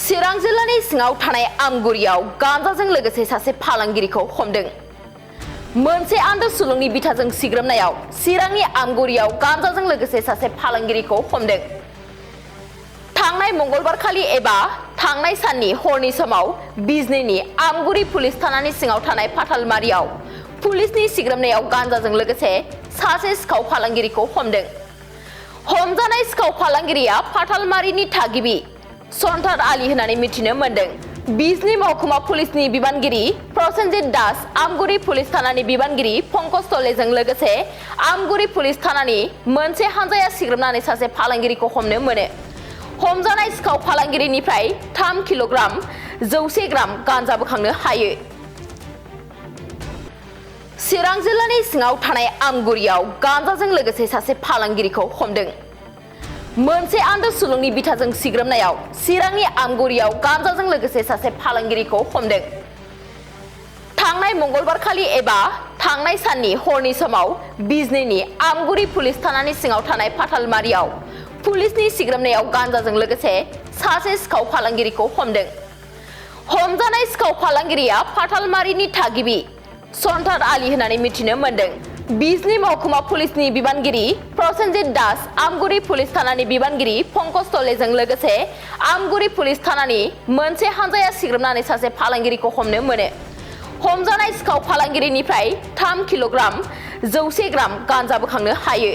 चिरां जिल्लानि सिङाव थानाय आमगुरियाव गान्जाजों लोगोसे सासे फालांगिरिखौ हमदों। मोनसे आन्दो सुलुंनि बिथाजों सिग्रोमनायाव चिरांनि आमगुरियाव गान्जाजों लोगोसे सासे फालांगिरिखौ हमदों। थांनाय मंगलबार खालि एबा थांनाय साननि हरनि समाव बिजनीनि आमगुरि पुलिस थानानि सिङाव थानाय फाथालमारियाव पुलिसनि सिग्रोमनायाव गान्जाजों लोगोसे सासे सिखाव फालांगिरिखौ हमदों। हमजानाय सिखाव फालांगिरिया फाथालमारिनि थागिबि सन्तार आली होननानै मिथिनो मोन्दों। बिजनी महकुमा पुलिसनि बिबानगिरि प्रसेनजित दास, आमगुरि पुलिस थानानि बिबानगिरि पंकज तलेजों लोगोसे आमगुरि पुलिस थानानि मोनसे हानजाया सिग्रोमनानै सासे फालांगिरिखौ हमनो मोनो। हमजानाय सिखाव फालांगिरिनिफ्राय 3 किल'ग्राम 100 ग्राम गान्जा बोखांनो हायो। चिरां जिल्लानि सिङाव थानाय आमगुरियाव गान्जाजों लोगोसे सासे फालांगिरिखौ हमदों। मोनसे आन्दो सुलुंनि बिथाजों सिग्रोमनायाव चिरांनि आमगुरियाव गान्जाजों लोगोसे सासे फालांगिरिखौ हमदों। थांनाय मंगलबार खालि एबा थांनाय साननि हरनि समाव बिजनीनि आमगुरि पुलिस थानानि सिङाव थानाय फाथालमारियाव पुलिसनि सिग्रोमनायाव गान्जाजों लोगोसे सासे सिखाव फालांगिरिखौ हमदों। हमजानाय सिखाव फालांगिरिया फाथालमारिनि थागिबि सन्तार आली होननानै मिथिनो मोन्दों। बिजनी महकुमा पुलिसनि बिबानगिरि प्रसेनजित दास, आमगुरि पुलिस थानानि बिबानगिरि पंकज तलेजों लोगोसे आमगुरि पुलिस थानानि मोनसे हानजाया सिग्रोमनानै सासे फालांगिरिखौ हमनो मोनो। हमजानाय सिखाव फालांगिरिनिफ्राय 3 किल'ग्राम 100 ग्राम गान्जा बोखांनो हायो।